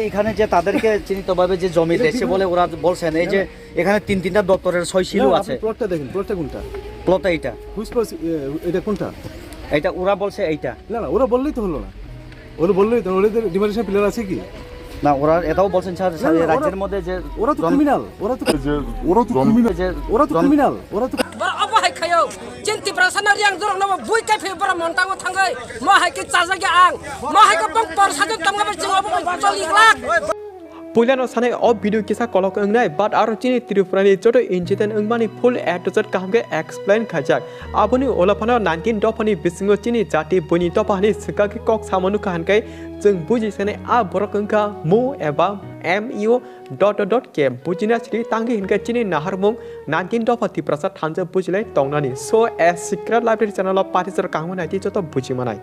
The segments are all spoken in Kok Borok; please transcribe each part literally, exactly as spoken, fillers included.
এখানে যে তাদেরকে চিহ্নিতভাবে যে জমি এটা দিয়েছে বিভিন্ন বলে ওরা বলছেন, এই যে না, না। এখানে তিন তিনটা দপ্তরের সই সিলও না, না, আছে। আপনি প্লটটা দেখেন, প্লটটা কোনটা? প্লটটা এইটা। হুইচ প্লট, এ, এটা কোনটা? এটা ওরা বলছে এইটা। না, না, ওরা বললেই তো হলো না। ওরা বললেই তো, ওদের ডিমার্কেশন পিলার আছে কি? না, ওরা এটাও বলছেন স্যার, না, স্যার, না, এই ওরা, রাজ্যের মধ্যে যে ওরা তো জম-, ক্রিমিনাল, ওরা তো যে ওরা তো জম-, ক্রিমিনাল। যে ওরা তো জম-, ক্রিমিনাল, ওরা তো Boro obo hai khaio, chini Tiprasa no riyang dorok no bo bui kai phai boro montango thangai, mo hai khe chajak ya ang, mo hai khe bong por sajak tongma bai chwng obo bai choli glak. Puilano sanai o video kisa kolok wngnai, but aro chini Tripura ni joto incident wngmani full A to Z kaham khe explain khaijak. Aboni ulo phano nineteen dophani bisingo chini jati buini dopha hani swkak khe kok samo nukha hinkhe chwng buji sanai a borok wngkha mu eba M U dot dot dot khe bujina siri tangwi hinkhe chini naharmung nineteen dopha Tiprasa thansa bujilai tongnani. So, a secret library channel o patisar kaham naiti joto buji manai.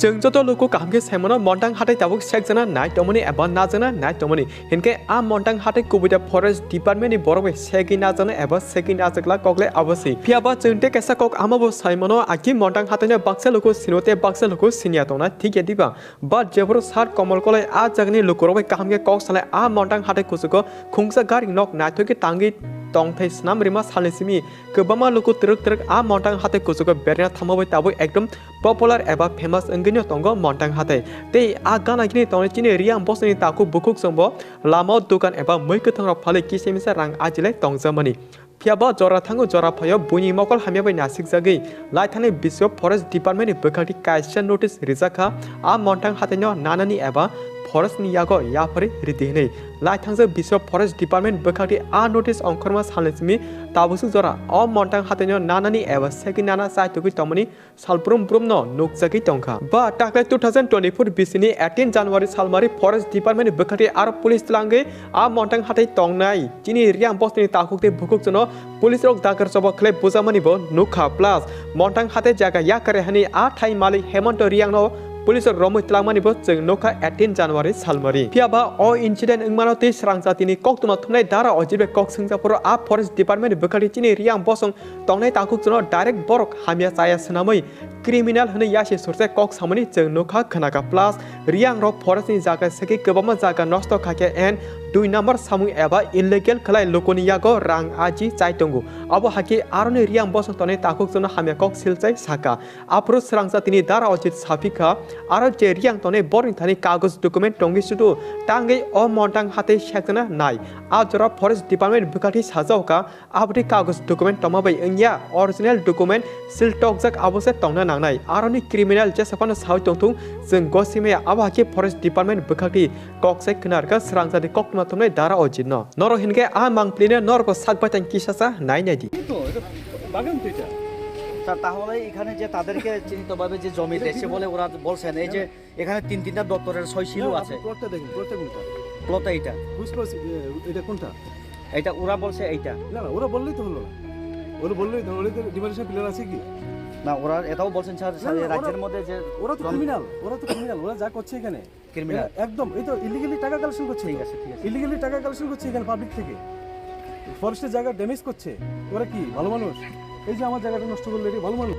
Chwng joto luku kaham khe saimano, Montang hatai tabuk sekjana nai tongmani eba najana nai tongmani. Hinkhe a Montang hatai kubui da forest department ni borok bai segwi najana eba segwi najakla kokle abo se. Phiya ba chwng tei kaisa kok ama bo saimano, aki Montang hatai no baksa luku sino tei baksa luku sinya tongna thik ya diba? But jephuru Sir Komol Koloi a jagani lukurok bai kaham khe kok salai a Montang hatai kuchugo khungsa gari nok naithok khe tangwi tongthai swnam rima salni simi kwbangma luku twrwk twrwk a Montang hatai kuchugo berna thangma bai tabuk ekdom popular eba famous wngwino tongo Montang hatai. Tei a gana gini tongnai chini Riyang bosongni takhuk bukhuk chwngbo lama o dukan eba mui kwthangrok phalwi kisa misa rang ajilai tongjakmani. Phiya ba jora thango jora phaio buini mokol hamya bai nasikjagwi laithani bisingo forest department ni bwkhakti kaisa notice rijak kha a Montang hatai no nanani eba forest ni yago yapharwi ridi hinwi. Laithangjak bisingo forest department bwkhakti a notice ongkhorma salni simi tabuksu jora o Montang hatai no nanani eba segwi nana chaitugwi tongmani salbrum brumno nukjagwi tongkha. Ba taklai two thousand twenty-four bisini eighteen January salmari Forest Department ni bwkhati aro police tlangwi a Montang hatai tongnai chini Riyang bosni takhuk tei bukhuk chwngno police rok dakar choba khlai bujakmani bo nukha. Plus Montang hatai jaga yakare hani a thai malik Hemant Riyang no police rok romwi tlangmani bo chwng nukha eighteen January salmari. Phiya ba o incident wngmano tei srang jatini koktwma thumnai Dara Ojit bai kok swngjaphuru a Forest Department ni bwkhati chini Riyang bosong tongnai takhuk chwngno direct borok hamya chaya swnamwi criminal hwnwi yasi surse kok samani chwng nukha khwnakha. Plus Riyang rok forest ni jaga segwi kwbangma jaga nosto khaikhe and dui number samung eba illegal khlai lukuni yago rang aji chai tongo. Abo hakhe aroni Riyang bosong tongnai takhuk chwngno hamya kok silchai sakha. Aphuru srangsa tini Dara Ojit sapikha, aro je Riyang tongnai borni thani kagoj document tongwi sudu tangwi o Montang hatai sekjana nai. A jora Forest Department bwkhati sajao kha, aboni kagoj document tongma bai wngya, original document sil tokjak abo se tongna nangnai. Aroni criminal jesa phano sawi tongthung, chwng gosimaya abo hakhe Forest Department bwkhakti kok sai khwnarkha srangsa ni koktwma thumnai Dara Ojit no. Norok hinkhe a mangpli no norok bo sak baithang kisa sa nai nai di. এই তো, এটা বাগান তো এটা। স্যার, তাহলে এখানে যে তাদেরকে চিহ্নিতভাবে যে জমি এটা দিয়েছে বিভিন্ন বলে ওরা বলছেন, এই যে এখানে তিন তিনটা দপ্তরের সই সিলও না, না, আছে। আপনি প্লটটা দেখেন, প্লটটা কোনটা? প্লটটা এইটা। বুঝতে পারছি, এ, এটা কোনটা? এটা ওরা বলছে এইটা। না, না, ওরা বললেই তো হলো না। ওরা বললেই তো, ওদের ডিমার্কেশন পিলার আছে কি? না, ওরা এটাও বলছেন স্যার, না, স্যার, এই না, ওরা, রাজ্যের মধ্যে যে ওরা তো জম- ক্রিমিনাল, ওরা তো ক্রিমিনাল, ওরা যা করছে এখানে। ক্রিমিনাল। এ-, একদম, এই তো ইলিগালি টাকা কালেকশন করছে ঠিক তো। আছে, ঠিক আছে। ইলিগালি টাকা কালেকশন করছে এখানে পাবলিক থেকে। ফরেস্টের জায়গা ড্যামেজ করছে। ওরা কি ভালো মানুষ? এই যে আমার জায়গাটা নষ্ট করলো, এটা ভালো মানুষ?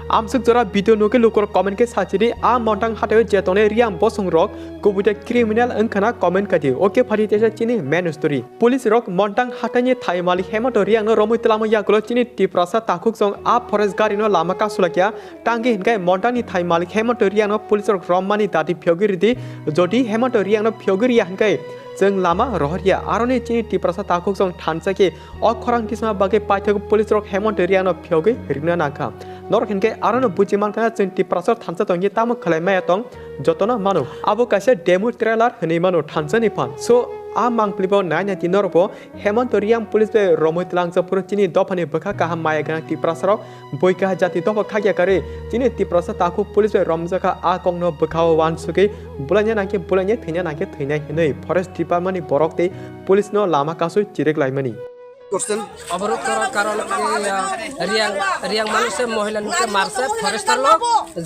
Amsuk jora video nugwi lukurok comment khe sachini, a Montang hatai o je tongnai Riyang bosong rok kubui de criminal wngkhana comment kadi. Okay, phari tesa chini main story. Police rok Montang hatai ni thai malik Hemant Riyang no romwi twlangma yagulo chini Tiprasa takhuk song a forest gari no lama kasulakya. Tangwi hinkhe Montang ni thai malik Hemant Riyang no police rok rommani dati phiyogwi ridi. Jodi Hemant Riyang no phiyogwi riya hinkhe chwng lama rohorya. Aroni chini Tiprasa takhuk song thansa khe o khorang tisma bagwi paithak police rok Hemant Riyang no phiyogwi rina nangkha. Norok hinkhe arono buji mankha chwng Tiprasa thansa tongwi tamo khlai maya tong jotono mano. Abo kaisa demo trailer hinwi mano thansa ni phan. So a mangpli bo nai nai di norok bo Hemant Riyang police bai romwi twlangjak phuru chini dophani bwkha kaham maya gwnang Tiprasa rok. Bui kaha jati dopha khakya karwi chini Tiprasa takhuk police bai romjakha a kokno bwkhao uansugwi bulaina nangkhe bulainai thwina nangkhe thwinai hinwi forest department ni borok tei police no lama kasui chiriklaimani. করছেন। অবরোধ করার কারণ কি, আহ, রিয়াং, রিয়াং মানুষের মহিলা লোককে মারছে, ফরেস্টার লোক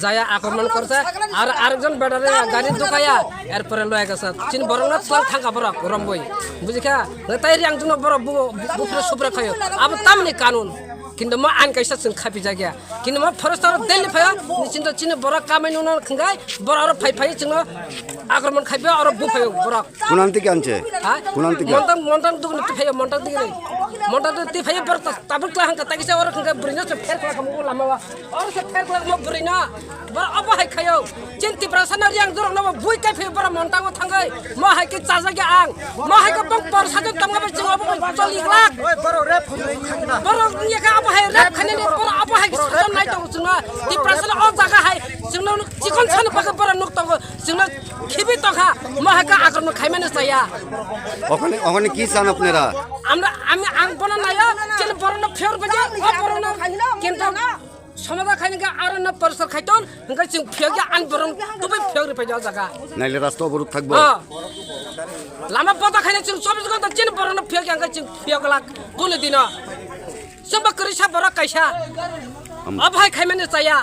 যায়া আক্রমণ করছে, আর আরেকজন বেটারে গাড়ি ঢুকাইয়া এরপরে লয়ে গেছে। চিন বরং না চল থাকা বড় রম্বই, বুঝি খা? তাই রিয়াং জন্য বড় বু-, বু-, বুফরে সুফরে খাইও। আবার তামনি কানুন। Kintu mo ain kaisa chwng khapi jakya. Kintu mo forest aro daily phaio, nisinto chini borok kamai nuna khwngkhai, borok aro phai phai chwngno akromon khaipio, aro buphaio borok. Kunam tiki anche? Ha? Kunam tiki? Montang, montang dugni tiphaio, montang dugni. Montang dugni tiphaio, borok ta-, tabuk kla hangka tagisa oro khwngkhai bwrwino se pher kla khamu lama wa. Oro se pher kla khamu bwrwino. Borok obo hai khaio. Chin Tiprasa no riang durok no bui kai phai borok montango thangoi. Mo hai ke chajak ya ang. Mo hai ke bong por sajak tong bai chwng obo choli glak. Borok ni ka obo hai rap khani ni borok obo hai sajak nai tong chwng no. Tiprasa no o jaga hai chwng no chikon san pa ke borok nuk tong chwng no khibi tong kha. Mo hai ke akromon khai mani chaya. ওখানে ওখানে কি চান আপনারা? Amra ami ang bono nayo chin borok no pher baje o borok no kintu Somaja khaini khe aro no porsa khaiton, hingke chwng phiyok ya ani borong tubai phiyok ri paida jaga. Naile rasta oborok thakbo. Ah. Lama bota khaini chwng chobbish ghonta chini borong no phiyok ya hingke chwng phiyok lak kunu dino. Chwngbo kwrwi sa borok kaisa. Am- Abo hai khaimani chaya.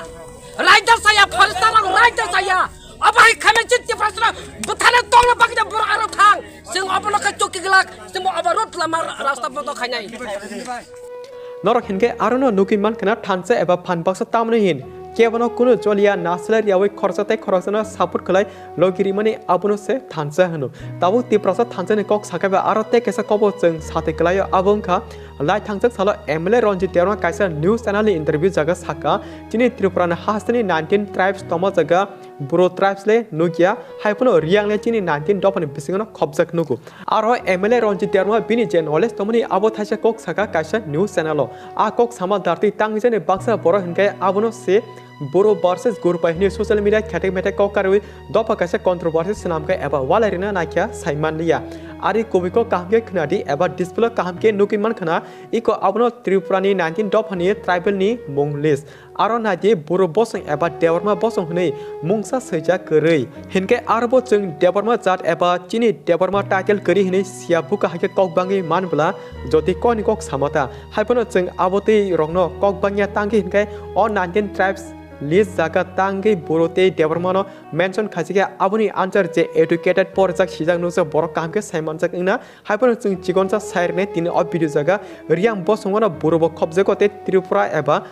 Raida chaya, forest rok raida chaya. Abo hai khaimani chini Tiprasa rok bwthana tongna bagwi borok aro thang. Chwng obono khe chuki glak, chwngbo obo road lama rasta bota khainai. Norok hinkhe arono nugwi mankha na thansa eba phan baksa tamni hin. Kebono kunu choliya nasilai riyawi khoroksa tei khoroksano support khlai logi rimani abono se thansa hwno. Tabuk Tiprasa thansani kok sakaiba aro tei kaisa kobo chwng sati kwlaio abo wngkha lai thangjak salo M L A Ranjit Debbarma kaisa news channel ni interview jaga sakha chini Tripura ni hasteni nineteen tribes tongma jaga Boro tribes le nukya hai phano Reang le chini nineteen dophani bisingo no khopjak nugo. Aro M L A Ranjit Debbarma bini je knowledge tongmani abo thaisa kok saka kaisa news channel o. A kok sama dartwi tangrijani baksa borok hinkhe abono se Boro versus Gurpai hwnwi social media khetek metek kok karwi dopha kaisa controversy swnamkha eba walai rina naikha saimanliya. Ari kubui kok kaham khe khnadi eba display o kaham khe nugwi mankha na iko abono Tripura ni nineteen dophani tribal ni mung list. Aro naidi Boro bosong eba Debbarma bosong hwnwi mungsa swijak kwrwi. Hinkhe arbo chwng Debbarma jat eba chini Debbarma title kwrwi hwnwi siya buka hai khe kok bangwi man bwla jodi kok ni kok sama ta. Hai phano chwng abo twi rokno kok bangya tangwi hinkhe o nineteen tribes list jaga tangwi Boro tei Debbarma no mention khaijak ya aboni answer je educated porjak sijak nukjak borok kaham khe sai manjak wngna. Hai phano chwng chikonsa sai rwnai tini o video jaga Reang bosongo no Boro bo khopjago tei Tripura eba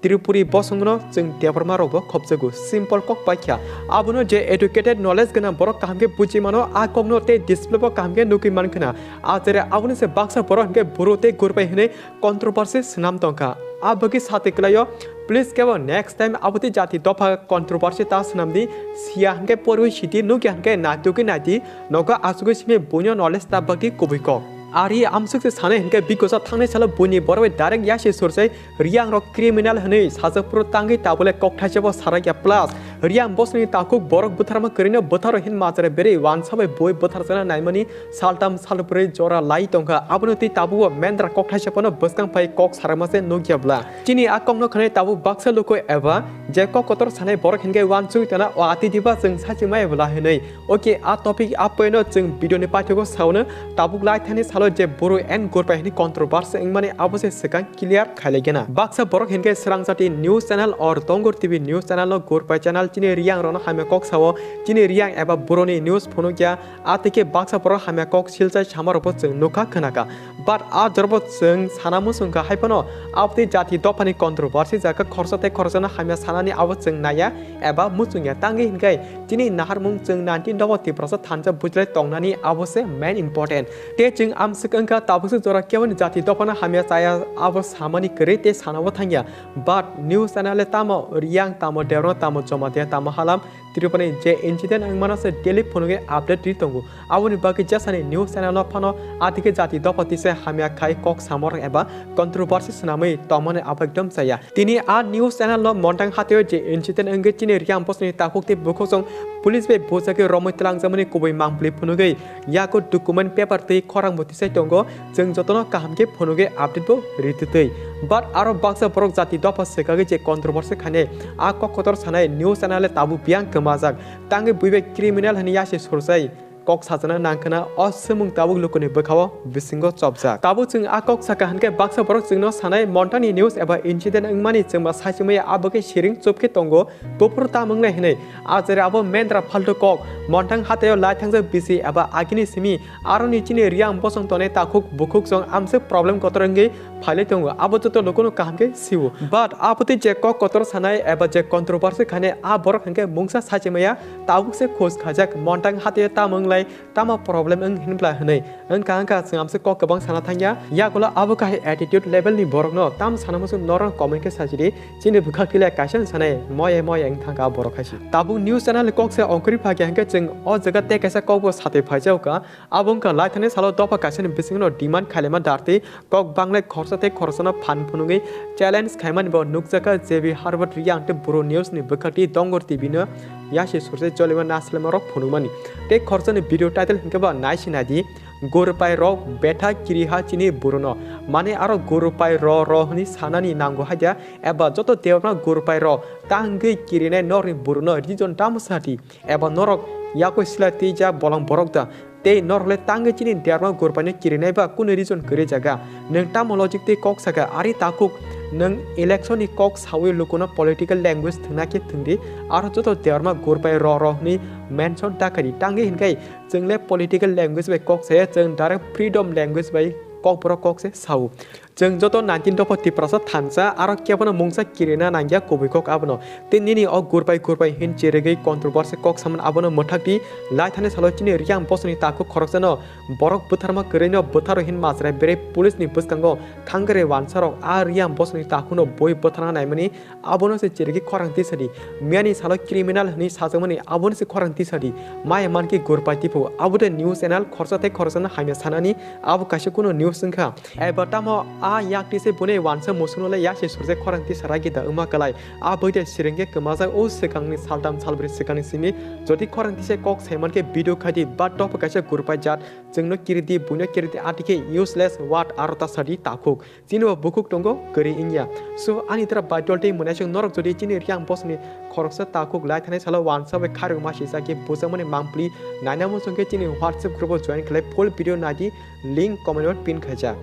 Tripuri bosongno chwng Debbarma rokbo khopjago, simple kok paikha. Abono je educated knowledge gwnang borok kaham khe buji mano, a kokno tei display bo kaham khe nugwi mankhana. A jere aboni se baksa borok hinkhe Boro tei Gurpai hwnwi controversy swnam tongkha. A bagwi sati kwlaio, please kebo next time abotwi jati dopha controversy ta swnamdi, siya hinkhe porwi sidi, nukya hinkhe naitugwi naidi, nogo achugwi simi buino knowledge ta bagwi kubui kok. Ari amsuk se sanai hinkhe bikosa thangnai salo buini borok bai direct yasi sursai Reang rok criminal hwnwi sajak phuru tangwi tabule kok thaisabo sarakya plus Reang bosongni takhuk borok bwtharma kwrwino bwtharo hin majra berwi wansa bai bui bwtharjakna naimani saltam salbrwi jora lai tongkha. Abono twi tabugo mendra kok thaisabano bwskang phai kok sarakma se nukya bla. Chini a kokno khwnai tabuk baksa luku eba je kok kotor sanai borok hinkhe wansuk tana o ati diba chwng sachi mai bla hinwi. Oke, a topic a poino chwng video ni paithago saono tabuk lai thani salo je Boro and Gurpai hwnwi controversy wngmani abo se swkang clear khailaigena. Baksa borok hinkhe srang jati news channel or Tongur T V news channel no Gurpai channel chini Reang rokno hamya kok sao, chini Reang eba Boroni news phunukya, a tei khe baksa borok hamya kok silchai sama rokbo chwng nukha khwnakha. But a jorbo chwng sana muchungkha hai phano abotwi jati dophani controversy jaga khoroksa tei khoroksano hamya sanani abo chwng naiya eba muchungya tangwi hinkhe chini naharmung chwng nineteen dobo Tiprasa thansa bujlai tongnani abo se main important. Tei chwng amswk wngkha tabukse jora keboni jati dophano hamya chaya abo samani kwrwi tei sanabo thangya. But news channel le tamo Reang tamo Debbarma tamo Jamatia tamo Halam Tripura ni je incident wngmano se daily phunugwi update ri tongo. Aboni bagwi jesani news channel no phano atike jati dopha tisa hamya khai kok samorang eba controversy swnamwi tongmani abo ekdom chaya. Tini a news channel no Montang hatio je incident wngwi chini Reang bosongni takhuk tei bukhuk song police bai bujagwi romwi twlangjakmani kubui mangpili phunugwi yago document paper tei khorang bo tisai tongo. Chwng jotono kaham khe phunugwi update bo ritwtwi. But aro baksa borok jati dopha swkagwi je controversy khainai a kok kotor sanai news channel le tabuk biyang kwmajak. Tangwi buibai criminal hwnwi yasi sursai kok sajana nangkhwna o swmung tabuk lukuni bwkhao bisingo chopjak. Tabuk chwng a kok saka hinkhe baksa borok chwngno sanai Montani news eba incident wngmani chwngba saichimaya abokhe siring chupkhe tongo buphuru tam wngnai hinwi. A jera abo mendra phaltu kok Montang hateo lai thangjak bisi eba agini simi Aroni chini Reang bosong tongnai takhuk bukhuk song amswk problem kotor wngwi phailai tongo, abo joto lukuno kaham khe sio. But abotwi je kok kotor sanai eba je controversy khainai, a borok hinkhe mungsa sachimaya, tabuk se khoj khajak, montang hatio tamo wnglai, tamo problem wng hinbla hwnwi. Wngkha wngkha, chwng amse kok kwbang sana thangya, yagulo abo kahai attitude level ni borokno tam sana muchung norok comment khe sajidi, chini bwkhak tile kaisa wng sanai, moye moye wng thangkha a borok hai se. Tabuk news channel ni kok se ongkhorwi phakya hinkhe chwng o jaga tei kaisa kokbo satwi phaijago kha. Abo wngkha laithani salo dopha kaisani bisingno demand khailema dartwi kok banglai khorsa tei khorosano phan phunugwi challenge khaimani bo nukjakha J B Harbert Reang tei Bru News ni bwkhakti Dongor T V no yasi surse jolima naslema rok phunukmani. Tei khorsani video title hinkhe ba naisi naidi, Gurpai rok betha kiriha chini Bru no. Mane aro gurpai ro ro hwnwi sanani nango haida eba joto debma gurpai ro ta hwngwi kirinai norni Bru no reason tamo sadi. Eba norok yakui sila twijak bolong borok da? Tei norokle tangwi chini derma gurpaino kirinai ba kunu reason kwrwi jaga? Nwng tamo logic tei kok saka ari takhuk? Nwng election ni kok sawi lukuno political language thwngna khe thwngdi, aro joto derma gurpai ro ro hwnwi mention ta khaidi. Tangwi hinkhai chwngle political language bai kok saya, chwng direct freedom language bai kokborok kok se sao. Chwng joto nineteen dopha Tiprasa thansa, aro kebono mungsa kirina nangya kubui kok abono. Tei nini o gurpai gurpai hin chirigwi controversy kok saman abono mwthakdi, laithani salo chini Reang bosongni takhuk khoroksano borok bwtharma kwrwino bwtharo hin majra berwi police ni bwskango thangkre wansarok a Reang bosongni takhukno bui bwtharna naimani abono se chirigwi khorang tisadi. Miyani salo criminal hwnwi sajakmani abono se khorang tisadi. Maya mankhe gurpai tipo, abo de news channel khorsa tei khoroksano hamya sanani abo kaisa kunu news wngkha. Eba tamo a yak tise bune wansa musungno le yasi surjak khorang tisa ragi da wngma kwlai. A bwite sirengke kwmajak o swkangni saltam salbri swkangni simi jodi khorang tise kok saimankhe video khaidi ba topo kaisa gurpai jat chwngno kiridi buino kiridi atikhe useless word aro ta sadi takhuk. Chini bo bukhuk tongo kwrwi wngya. So ani tara baitol tei mwnaisok norok jodi chini Reang bosongni khoroksa takhuk lai thanai salo wansa bai khairok masi chakhe bujakmani mangpli naina muchungkhe chini WhatsApp group o join khlai full video naidi. Link comment o pin khaijak.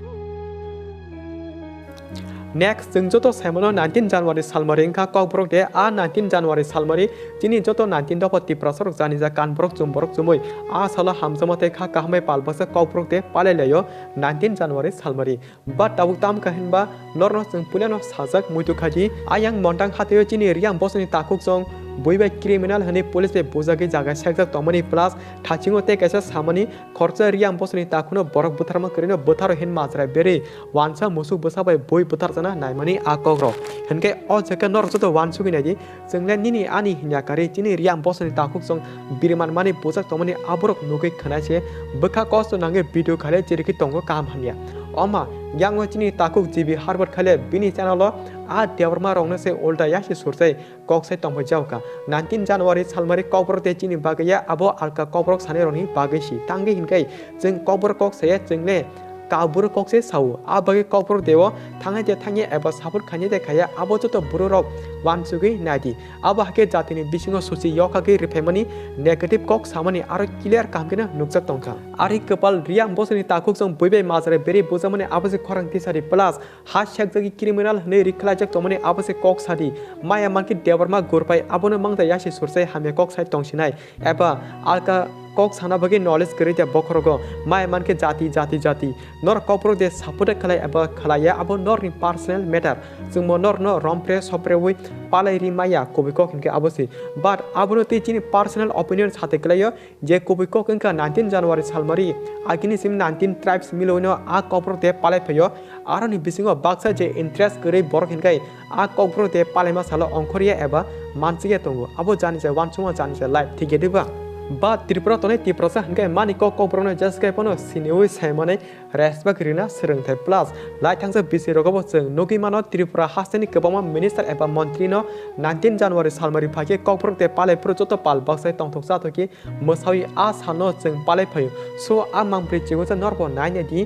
Next, chwng joto saimano nineteen January salmari wngkha kokborok de. A nineteen January salmari chini joto nineteen dopha Tiprasa rok janija kanborok chumborok chumui a salo hamjakma tei kha kaham bai pal baksa kokborok de palai laio nineteen January salmari. But tabuk tam kha hinba norno chwng puilano sajak muitu khaidi. Ayang montang hatio chini Reang bosongni takhuk chwng bui bai criminal hwnwi police bai bujagwi jaga sekjak tongmani plus thachingo tei kaisa samani khoroksa Reang bosongni takhuno borok bwtharma kwrwino bwtharo hin majra berwi wansa musuk bwsa bai bui bwtharjakna naimani a kokrok. Hinkhe o jaga norok joto wansugwi naidi, chwngle nini ani hinya karwi chini Reang bosongni takhuk chwng biriman mani bujak tongmani aborok nugwi khwnai se bwkha kosto nangwi video khaile chirikhi tongo kaham hamya. Oma yango chini takhuk G B Harbert khaile bini channel o a debbarma rokno se ulta yasi sursai kok sai tongphai jaokha. Nineteen January salmari kokborok tei chini bagwi ya abo alka kokborok sanai rokni bagwi si. Tangwi hinkhai chwng kokborok kok saya chwng le kabur kok se sao. A bagwi kokborok deo thangnai de thangya eba support khainai de khaya abo joto buru rok wansugwi naidi. Abo hakhe jatini bisingo suchi yokhagwi riphaimani negative kok samani aro clear kaham kheno nukjak tongkha. Ari kwpal Reang bosongni takhuk chwng bui bai majra beri bujakmani abo se khorang tisari plus ha sekjagwi criminal hwnwi rikhlaijak tongmani abo se kok sadi. Maya mankhe debbarma gurpai abono mangta yasi sursai hamya kok sai tongsinai eba alka kok sana bagwi knowledge kwrwi de bokhorogo. Maya mankhe jati jati jati norok kokborok de support khlai eba khlaiya abo norni personal matter. Chwngbo norno rompre soprewi palai ri maya kubui kok hinkhe abo se. But abono tei chini personal opinion sate kwlaio. Je kubui kok wngkha nineteen January salmari, agini simi nineteen tribes milowino a kokborok de palai phaio, aroni bisingo baksa je interest kwrwi borok hinkhai a kokborok de palaima salo ongkhorya eba mansiya tongo, abo jani se wansukma jani se life thikya diba? Ba Tripura tonwi Tiprasa hinkhai mani kok kokborokno jeskai phano siniwi saimanai respect rina swrwngthai plus lai thangsa bisi rogobo chwng nugwi mano Tripura hasteni kwbangma minister eba montri no nineteen January salmari phaikhe kokborok de palai phuru joto pal baksai tongthok chathoki mwsawi a sano chwng palai phaio. So a mangpri chigosa norbo nainai di.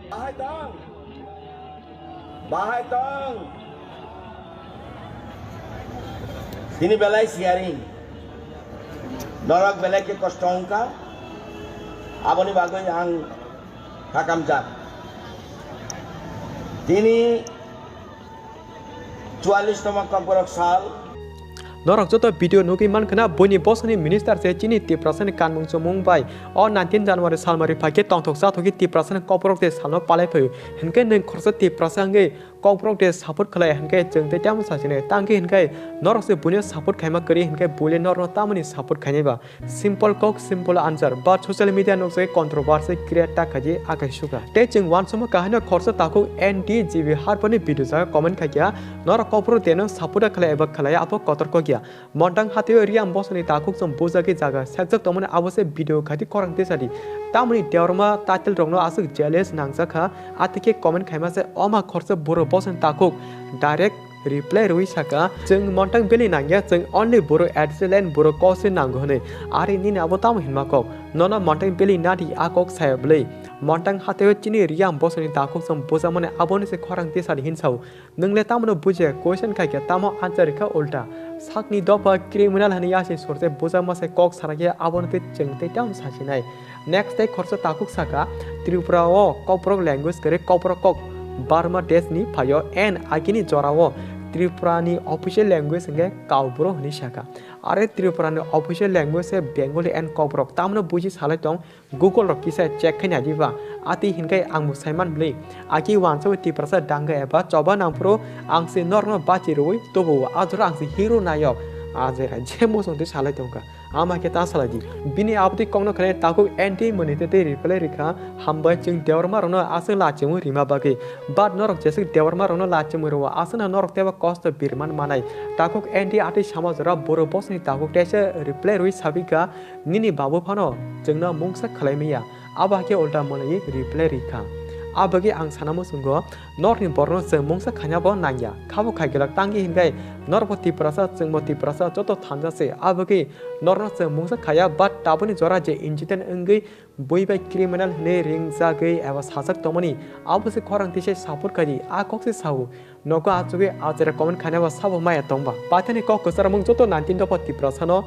Bahai tong. Bahai tong. Tini belai siaring. Norok belai ke kosto wngkha. Aboni bagwi ang hakamjak. Tini Chuallish toma kokborok sal. Norok joto video nugwi mankha na, buini bosongni minister se chini Tiprasani kanmung chumung bai o nineteen January salmari phaikhe tongthok chathokgwi Tiprasani kokborok de salno palai phaio. Hinkhe nwng khoroksa Tiprasa wngwi kokborok de support khlai hinkhe chwng tei tamo sachinai. Tangkhe hinkhe norok se buino support khaima kwrwi hinkhe buile norokno tamoni support khainai ba? Simple kok, simple answer. But social media nukjagwi controversy create ta khaidi akai suka. Tei chwng uansukma kahaino khoroksa takhuk N D G B Harpani video jaga comment khaikha, norok kokborok deno support khlai eba khlai abo kotor kokya. Montang hatio Riyang bosongni takhuk chwng bujagwi jaga sekjak tongmani abo se video khaidi khorang tisadi. Tamoni Debbarma title rokno aswk jealous nangjakha, atikhe comment khaima se oma khoroksa buro bosongni takhuk direct reply rwi saka, "Chwng Montang Valley nangya, chwng only buro adjacent buro kok se nango," hwnwi. Ari nini abo tamo hinma kok? Nono Montang Valley nadi a kok saya bwlwi? Montang hateo chini Riyang bosongni takhuk chwng bujakmani aboni se khorang tisadi hinsao. Nwng le tamno bujiya, question khaikhe tamo answer rikha ulta. Sakni dopha criminal hwnwi yasi sorse bujakma se kok sanakhe abono tei chwng tei tamo sasinai. Next tei khoroksa takhuk saka, Tripura o kokborok language kwrwi kokborok kok, Burma desh ni phaio and agini jora o Tripura ni official language hwnkhe Kaubru hwnwi saka. Are Tripura ni official language se Bengali and kokborok, tamno buji salai tong, Google rok kisa check khai nai diba? Ati hinkhe ang bo saiman bwlwi, aki uansugwi Tiprasa danga eba choba nangphuru ang se norokno bachi rwui tubuo, a jora ang se hero nayok, a jera je muchung twi salai tongkha. Ama khe ta salai di. Bini abdi kokno khwnai takhuk N D mwnwi tei tei reply rikha, "Hambai, chwng Debbarma rokno aswk lachimwi rima bagwi. But norok jeswk Debbarma rokno lachimwi rwo, aswkno norok teibo kosto birman manai." Takhuk N D atwi sama jora buro bosni takhuk teisa reply rwi sabikha, "Nini babu phano chwngno mungsa khlai maya." Abo hakhe ulta mwnwi reply rikha. Abagwi ang sana muchungo, norokni borokno chwng mungsa khaina bo nangya. Khabo khai glak tangwi hinbai norokbo Tiprasa, chwngbo Tiprasa, joto thansa se. Abagwi norokno chwng mungsa khaya, but tabukni jora je incident wngwi bui bai criminal hwnwi ringjagwi eba sajak tongmani, abo se khorang tisa support khaidi, a kok se sao. Nogo achugwi a jera comment khainai bo sabo maya tongba. Paithani kok kwchar mung joto nineteen dopha Tiprasano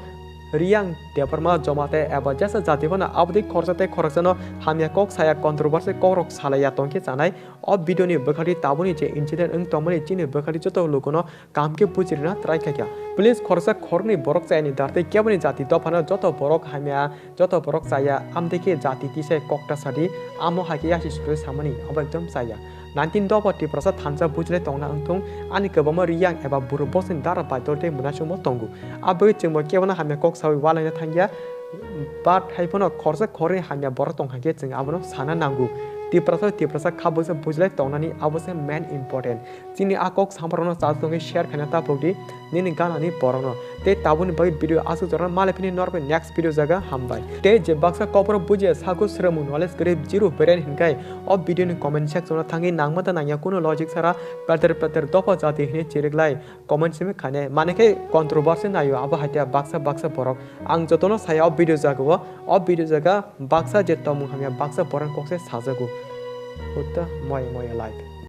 Riyang Debbarma Jomate eba jesa jati phano aboni khoroksa tei khoroksano hamya kok saya controversy kokrok salaiya tongkhe chanai. O video ni bwkhadi tabukni je incident wng tongmani chini bwkhadi joto lukuno kaham khe bujirina try khaikha. Please khoroksa khoroknwi borok chayani dar tei keboni jati dophano joto borok hamya, joto borok chaya, amtwi khe jati tisai kokta sadi, amo hai khe yasi suri samani abo ekdom chaya. Nineteen dopha Tiprasa thansa bujilai tongna wngthung, ani kwbangma Riyang eba buro bosni dara baidor tei mwnaisongbo tongo. Abagwi chwngbo kebono hamya kok saui ualaina thangya, but hai phano khoroksa khoroknwi hamya borok tong hai khe chwng abono sana nango. Tiprasa Tiprasa kha bwsa bujilai tongnani abo se main important. Chini a kok samarokno chajak tongwi share khaina ta phokdi nini ganani borokno. Tei tabukni bagwi video aswk jorano, maliphini norokni next video jaga hambai. Tei je baksa kokborok bujiya sago swrwngmung knowledge kwrwi zero brain hinkhai o video ni comment section o thangwi nangma ta nangya kunu logic sara peter peter dopha jati hinwi chiriklai comment simi khainai. Mane khe controversy naio abo hai baksa baksa borok. Ang jotono saya o video jaga o, o video jaga baksa je tongmung hamya baksa borok kok se sajago. Hutta moya moya like.